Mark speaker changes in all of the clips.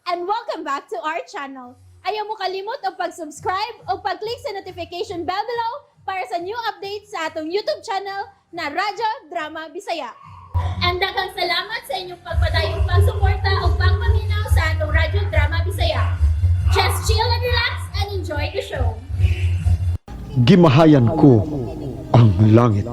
Speaker 1: And welcome back to our channel. Ayaw mo kalimot og pag-subscribe o pag-click sa notification bell below para sa new updates sa atong YouTube channel na Radyo Drama Bisaya. And daghang salamat sa inyong pagpadayong pagsuporta o pagpaminaw sa atong Radyo Drama Bisaya. Just chill and relax and enjoy the show.
Speaker 2: Gimahayan ko ang langit.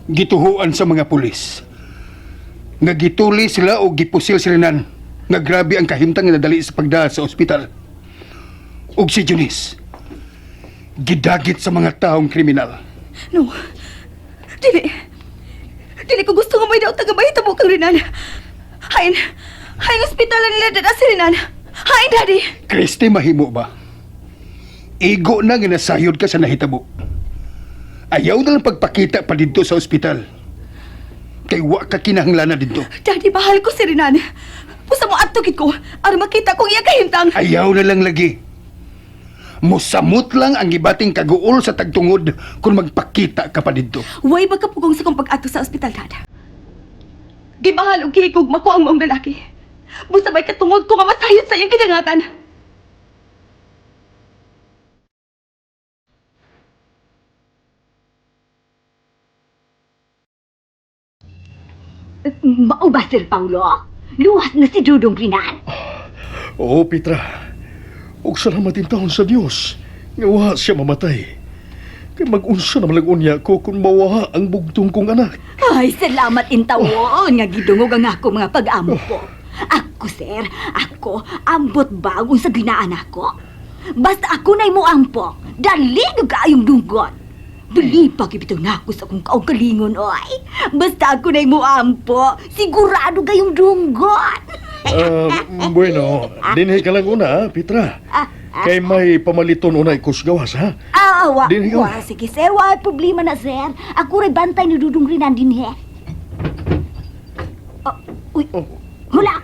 Speaker 3: Gituhuan sa mga pulis nga gituli sila o gipusil sila nan nga grabe ang kahimtang nga nadali sa pagdala sa ospital. Ug si Junice gidagit sa mga taong kriminal.
Speaker 4: No. Dili. Dili ko gusto nga may daot nga mahitabo kang Renan. Hain. Hain ospital nila dada si Renan. Hain, Daddy.
Speaker 3: Christy, mahimo ba? Igo na nga nasayod ka sa nahitabo. Ayaw na lang pagpakita pa didto sa ospital. Kay wa ka kinahanglan na didto.
Speaker 4: Daddy, mahal ko si Renan. Pusa mo adto gid ko aron makita kong iya kahimtang.
Speaker 3: Ayaw na lang lagi. Musamot lang ang gibating kaguol sa tagtungod kung magpakita ka pa didto.
Speaker 4: Way magkapugong sa kong pag-adto sa ospital, Dad. Gimahal og gihigugma ko ang maong lalaki. Busa may katungod ko nga masayod sa iyang kidangatan.
Speaker 5: Mao ba, Sir Paulo? Luwas na si Dudong Rinan.
Speaker 6: Oo, Petra. Ug salamat din taon sa Dios nga wa siya mamatay. Kay mag-unsa naman lang unya ko kung mawaha ang bugtong kong anak.
Speaker 5: Ay, salamat intawon nga gidungog ang ako mga pag-ampo. Ako, sir, ako, ambot bagong sa ginaan ako. Basta ako na'y mo ampo, dali nga kaayong dunggot. Dali pa gibitaw na ako sa akong kaugalingon, oy. Basta ako na'y mo ampo, sigurado kayong dunggot.
Speaker 6: Bueno, dinhi ka lang una, ha, Petra. Kay may pamaliton una ikusgawas, ha?
Speaker 5: Ah, wa,
Speaker 6: Dinhi ka.
Speaker 5: wa, sige sir, wa problema na sir. Ako ray bantay ni Dudong Rinan din he. Oh, uy,
Speaker 6: Oh.
Speaker 5: wala.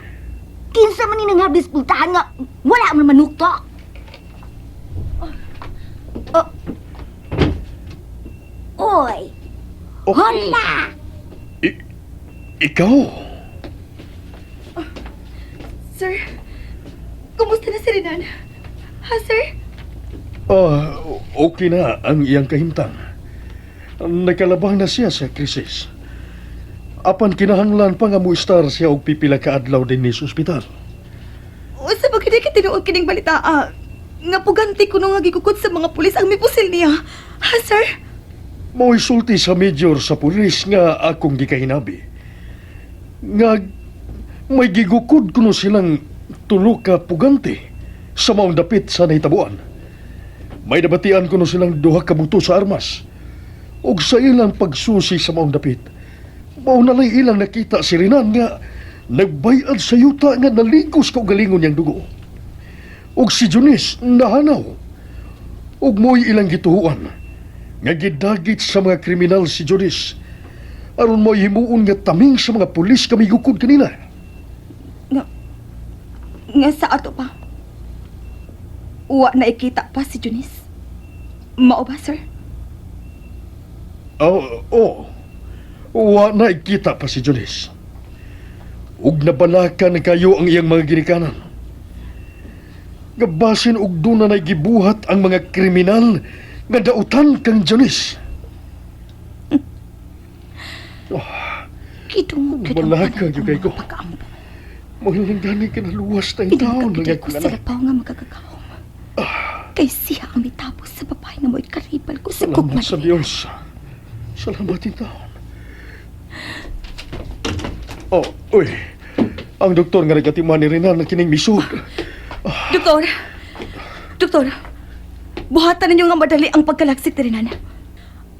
Speaker 5: Kinsa man ni nangabis pultahan nga, wala man manukto. Oh. Oy,
Speaker 6: Oh,
Speaker 5: hala!
Speaker 6: Ikaw?
Speaker 4: Sir, kumusta na si Renan? Ha, sir?
Speaker 6: Ah, okay na ang iyang kahimtang. Nakalabang na siya sa krisis. Apan kinahanglan pa nga mo-star siya og pipila ka adlaw dinhi sa ospital.
Speaker 4: Usa ba kini katinuod kining balita? Ah, nga puganti ko nga gikukod sa mga pulis ang mipusil niya. Ha, sir?
Speaker 6: Mao'y sulti sa major sa pulis nga akong gikahinabi. Nga may gigukod kuno silang tulo ka pugante sa maong dapit sa nahitabuan. May nabatian kuno silang duha ka buto sa armas. Ug sa ilang pagsusi sa maong dapit, mao na lang ilang nakita si Renan nga nagbayad sa yuta nga naligos kaugalingon niyang dugo. Ug si Junice nahanaw. Ug mo'y ilang gituhuan nga gidagit sa mga kriminal si Junice aron mo'y himuon nga taming sa mga pulis kami gukod kanila.
Speaker 4: Nga, nga sa ato pa. Wa na ikita pa si Junice. Mao ba, sir?
Speaker 6: Oo, oh, wa na ikita pa si Junice. Ug nabalakan kayo ang iyang mga ginikanan. Gabasin og doon na gibuhat ang mga kriminal nga dautan kang Junice.
Speaker 5: Gidungog gid ang
Speaker 6: Balaka,
Speaker 4: Ang
Speaker 6: gyud kay
Speaker 4: mga
Speaker 6: ko.
Speaker 4: pag-ampo.
Speaker 6: Mahilang gani kinaluwas tayong taon
Speaker 4: Pinagkabigay
Speaker 6: ng
Speaker 4: ko
Speaker 6: akong
Speaker 4: sila
Speaker 6: anak.
Speaker 4: pa nga magkakakaom. Kay siya ang mitapos sa babae nga mo'y karibal ko sa
Speaker 6: Salamat
Speaker 4: gugma
Speaker 6: sa
Speaker 4: niya.
Speaker 6: Diyos. Salamat din taon. Oh, uy. Ang doktor nga nagatiman ni Renan na kining misog.
Speaker 4: Doktor! Doktor! Buhatan ninyo nga madali ang pagkalaksik ni Renan.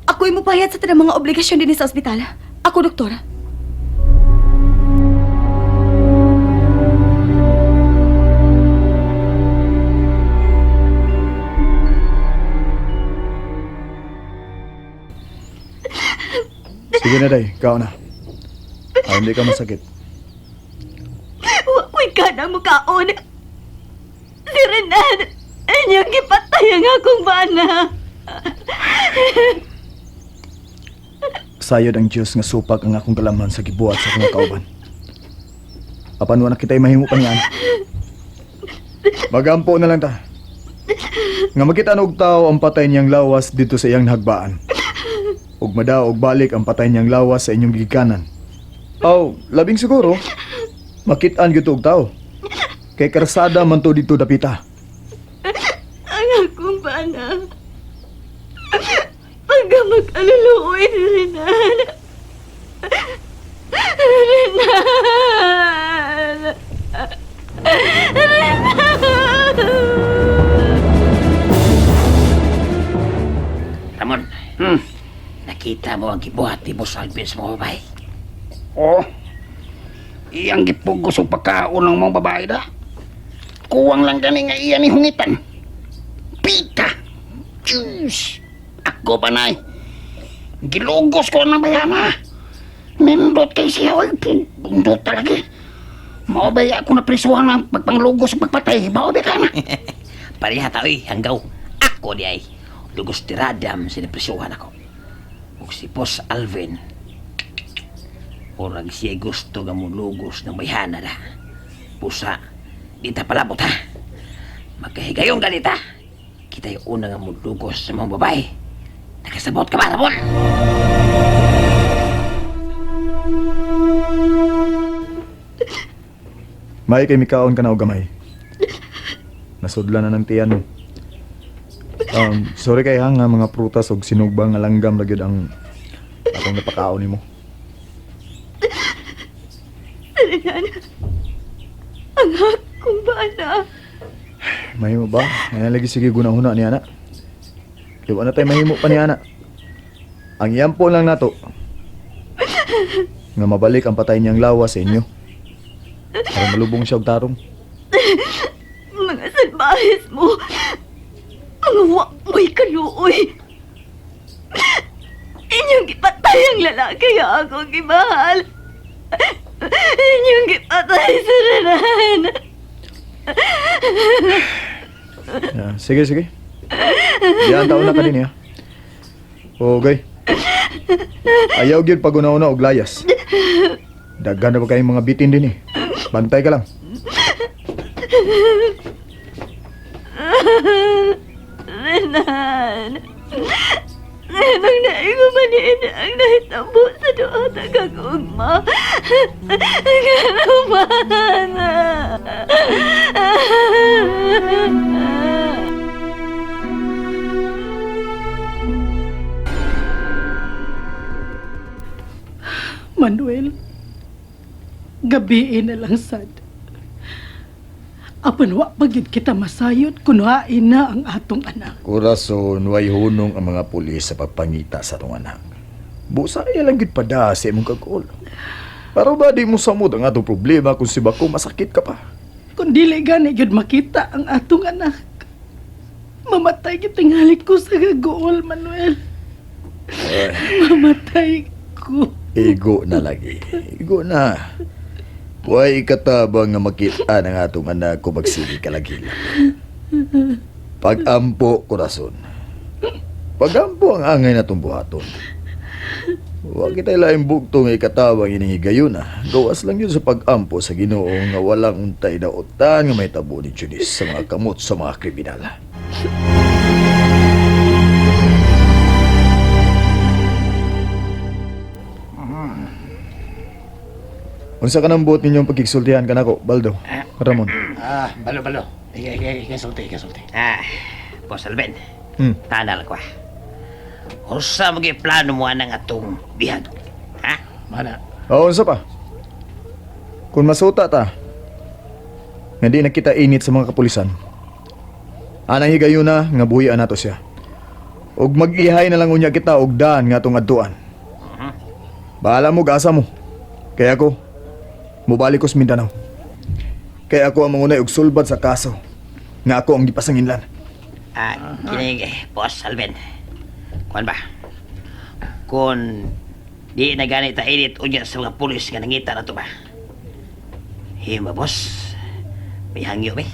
Speaker 4: Ako'y mupayat sa tanang mga obligasyon din sa ospital. Ako, doktor.
Speaker 7: Sige na, day. Ikaw na. Ay, hindi ka masakit.
Speaker 5: Wa ko'y kanang mukaon. Si Renan, inyong gipatay ang akong bana.
Speaker 7: Sayod ang Diyos nga supak ang akong kalaman sa gibuhat sa akong kauban. Apan wa na kita'y mahimo pa niyan. Magampo na lang ta. Nga makita og tao ang patay niyang lawas dito sa iyang nahagbaan. Ug madaog balik ang patay niyang lawas sa inyong gigikanan. Aw, labing siguro, makitaan gyud to og tao. Kay karsada man to dito dapita.
Speaker 4: Ang akong bana. Pagka mag-aluluoy si Renan. Renan! Renan!
Speaker 8: Ramon, nakita mo ang gibuhat ni Boss Alvin sa mga babae?
Speaker 3: Oh. Iyang gipugos og pagkaon ng mga babae da. Kuwang lang gani nga iya ni hungitan. Pita. Diyos. Ako pa nay. Gilugos ko ng bayana. Nindot kay siya. Oy, bundot talaga. Mao ba ako na prisuhan ng pagpanglugos ug pagpatay. Mao ba ka na?
Speaker 8: Pareha ta, oy, hanggaw. Ako di ay. Lugos tiradam sinaprisuhan ako. Ug si Boss Alvin, Urag siya gusto nga mulugos ng bayhana da. Pusa, di ta palabot ha. Magkahigayong ganita. Kita'y una nga mulugos sa mga babae. Nakasabot ka ba, Ramon?
Speaker 7: May kay mikaon ka na og gamay. Nasudlan na ng tiyan mo. Sorry kay ha nga mga prutas og sinugba nga langgam ra gyud ang akong napakaon nimo.
Speaker 4: Renan! Ang akong bana.
Speaker 7: Mahimo ba? Ayan lagi sige gunahuna ni ana. Kay wala tay mahimo pa ni ana. Ang iyampo lang nato nga mabalik ang patay niyang lawas sa inyo. Para malubong siya og tarong.
Speaker 4: Mga salbahes mo. Mga wa mo'y kaluoy. Inyong gipatay ang lalaki nga akong gimahal. Inyong gipatay si Renan.
Speaker 7: Yeah, sige, sige. Diyan taon na ka din, ya. Okay. Ayaw gyud pag una-una og layas. Daghan na ba kayong mga bitin din eh. Bantay ka lang.
Speaker 4: Renan. Renang naigumaniin ang nahitabo sa duha ta kag ugma. Nga naman.
Speaker 9: Manuel, gabiin na lang sad. Apan wa pa gyud kita masayod kunhain na ang atong anak.
Speaker 7: Kurason, way hunong ang mga pulis sa pagpangita sa atong anak. Busa iya lang gid pada sa imong kagol. Para ba di mo samod ang atong problema kung si Bako masakit ka pa?
Speaker 9: Kung dili gani gyud makita ang atong anak. Mamatay gyud tingali ko sa kaguol, Manuel. Mamatay ko.
Speaker 7: Igo na lagi. Igo na. Way katabang nga makita ng atong anak kung magsige ka lagi. Pagampo, kurason. Pagampo ang angay na itong buhaton. Huwag kita laing bugtong ikatabang ining higayon ah. Gawas lang yun sa pagampo sa Ginoo nga walang untay daotan nga may tabo ni Judis sa mga kamot sa mga kriminal. Unsa ka nang buot ninyong pagkigsultihan kanako, Baldo? Ramon.
Speaker 10: Ah, balo, balo. Ika, ika, ika, sulti, ika, sulti.
Speaker 8: Ah, Boss Alvin, tanal ko ah. Unsa mo plano mo anang atong bihag? Ha?
Speaker 10: Mana.
Speaker 7: Oo, unsa pa? Kung masuta ta, nga di na kita init sa mga kapulisan, anang higayon na nga buhian nato siya. Og mag-ihay na lang unya kita og daan nga atong adtuan. Bahala mo, gasa mo. Kaya ako, mubalik ko sa Mindanao. Kaya ako ang mangunay og sulbad sa kaso nga ako ang gipasanginlan.
Speaker 8: Ah, kinig, eh, Boss Alvin. Kuan ba? Kung di na gani ta init unya sa mga pulis nga nangita na to ba? Hima, boss. May hangyo, may.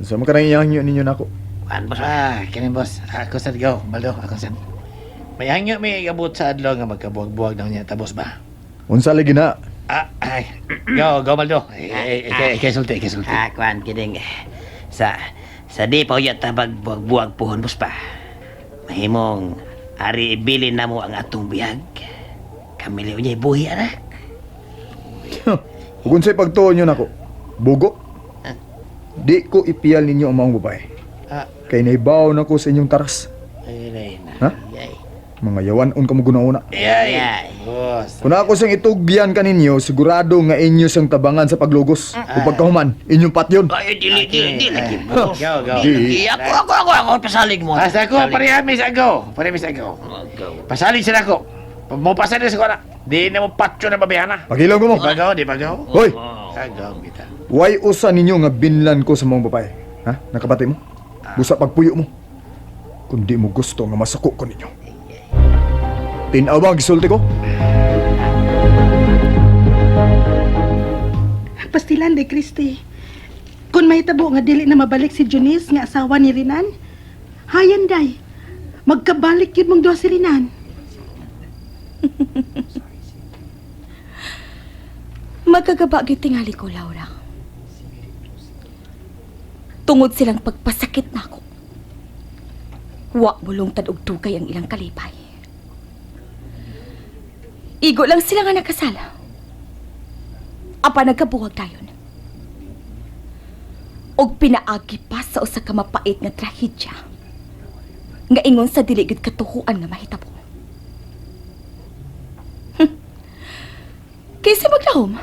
Speaker 7: Sa mga kanang ninyo nako.
Speaker 8: Kuan, boss.
Speaker 10: Ah, kini boss. Ako sad go, baldo, ako sad. May hangyo may abot sa adlaw nga magkabuwag-buwag daw niya tapos ba?
Speaker 7: Unsa lagi na?
Speaker 10: Ah, ay. Go, go, Baldo. Ikay sulti, ikay sulti.
Speaker 8: Ah, kuan kining sa di pa uya ta buwag puhon, boss pa. Mahimong ari ibilin na mo ang atong bihag. Kamili unya buhi anak.
Speaker 7: Ug unsay pagtuon nyo nako? Bugo? Di ko ipiyal ninyo ang maong babae.
Speaker 10: Ah.
Speaker 7: Kay naibaw na ko sa inyong taras.
Speaker 10: Ay, ay,
Speaker 7: Ha? Mga yawan-on ka mo guna-una.
Speaker 10: ay.
Speaker 8: Ay.
Speaker 10: Boss.
Speaker 7: Kung ako siyang itugyan kaninyo, sigurado nga inyo siyang tabangan sa paglugos. O pagkahuman, inyong patyon.
Speaker 8: Ay, dili, dili, dili lagi, boss.
Speaker 10: Go, go.
Speaker 8: Dili, ako, ako, ako, ako, pasalig mo.
Speaker 10: Basta ako, parehami sa go. Parehami sa go.
Speaker 8: Go.
Speaker 10: Pasalig sila ko. Mo pasalig sa ko na. Di na mo patyo na babihana.
Speaker 7: Pagilong ko mo.
Speaker 10: Di ba go, di ba go?
Speaker 7: Hoy!
Speaker 10: Agaw kita.
Speaker 7: Why usa ninyo nga binlan ko sa mga babae? Ha? Nakabati mo? Busa pagpuyo mo. Kung di mo gusto nga masuko ko ninyo. Tinaw ba ang gisulti ko?
Speaker 9: Pastilan de Christy. Kung mahitabo nga dili na mabalik si Junice nga asawa ni Rinan, hayan day. Magkabalik yun mong duha si Rinan.
Speaker 4: Magkagaba gyud tingali ko, Laura. Tungod silang pagpasakit nako. Wa mulungtad og dugay ang ilang kalipay. Igo lang sila nga nakasala. Apa nagkabuwag dayon. Og pinaagi pa sa usa ka mapait nga trahedya. Nga ingon sa dili gyud katuhuan nga mahitabo. Kaysa maglahom,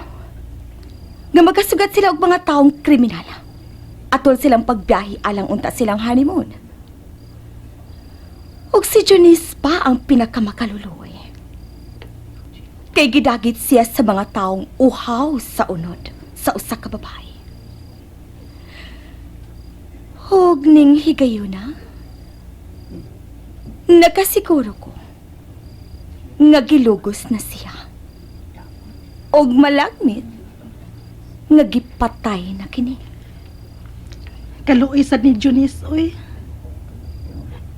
Speaker 4: nga magkasugat sila og mga taong kriminal. Atol silang pagbiyahe alang unta silang honeymoon. Og si Junice pa ang pinakamakaluluoy. Kay gidagit siya sa mga taong uhaw sa unod sa usa ka babae. Hug ning higayuna. Nakasiguro ko nga gilugos na siya. Og malagmit nga gipatay na kini.
Speaker 9: Kaluoy sad ni Junice, oy.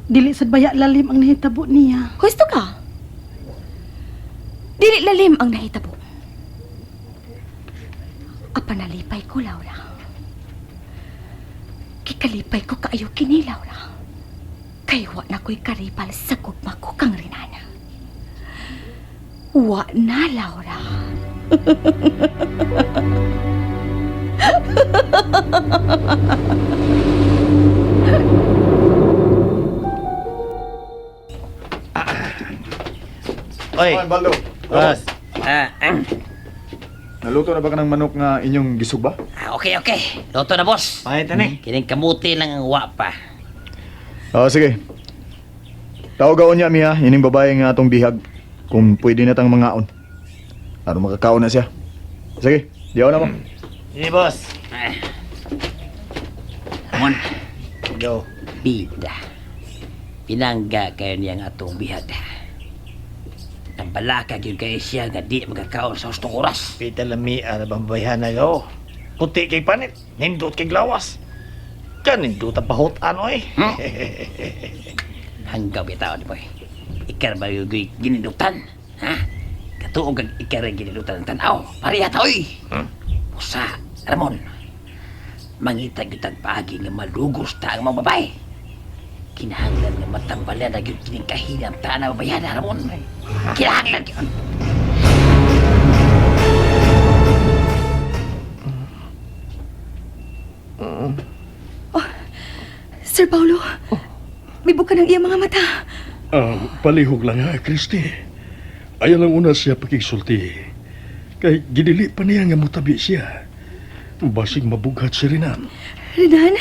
Speaker 9: Dili sad baya lalim ang nahitabo niya.
Speaker 4: Husto ka. Dili lalim ang nahitabo. Apa nalipay ko, Laura. Kikalipay ko kaayo kini, Laura. Kay wa na ko'y karibal sa gugma ko kang Rinana. Wa na, Laura.
Speaker 10: Oy,
Speaker 7: Baldo.
Speaker 10: boss.
Speaker 8: Ah, ah.
Speaker 7: Naluto na ba ka ng manok nga inyong gisugba?
Speaker 8: Ah, okay, okay. Luto na, boss.
Speaker 10: Pahit na ni.
Speaker 8: Kining kamuti lang ang wa pa.
Speaker 7: Oo, sige. Tawag niya, Mia, ining babae nga atong bihag. Kung pwede na tang mangaon. Aron makakaon na siya. Sige, diyaw na mo.
Speaker 10: Sige, boss.
Speaker 8: Ah. Mon,
Speaker 10: Go.
Speaker 8: bida. Pinangga kayo niyang atong bihag. Ang balaka gyud kayo siya nga di magkakaon sa hustong oras.
Speaker 10: Pita lami ara bang bayhana go. Puti kay panit, nindot kay glawas. Kanindot ang pahot-an oy.
Speaker 8: Hanggaw bitaw ni boy. Ikar ba yung ginindutan? Ha? Katuog kag ikar ang ginindutan ng tanaw. Pareha ta oy. Usa, Ramon. Mangita gyud tag paagi nga malugos ta ang mga babae. Kinahanglan nga matambalan na gyud kining kahinam ta na babayana, Ramon. Kinahanglan gyud.
Speaker 4: Sir Paulo, may buka ng iyang mga mata.
Speaker 6: Ah, palihog lang ha, Christy. Ayaw lang una siya pakigsulti. Kay gidili pa niya nga mutabi siya. Basig mabughat si Renan.
Speaker 4: Renan,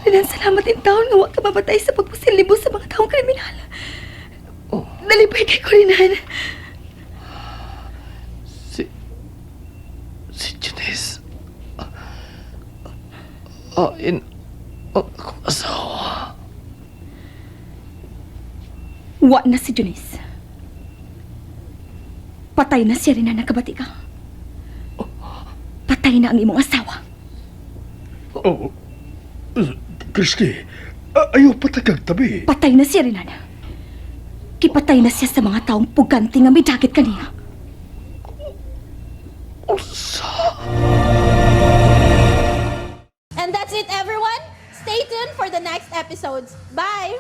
Speaker 4: Renan, salamat in taon nga wa ka mabatay sa pagpusilibos sa mga taong kriminal. Nalipay kay ko, Renan.
Speaker 10: Si si Janice. Oh, in oh, akong asawa.
Speaker 4: Wa na si Junice. Patay na siya, Renan, nakabati ka. Patay na ang imong asawa.
Speaker 6: Oh, Christy, ayaw patakag tabi.
Speaker 4: Patay na siya, Renan. Kipatay na siya sa mga taong puganti nga may dakit kaniya.
Speaker 6: Unsa?
Speaker 1: And that's it, everyone. Stay tuned for the next episodes. Bye!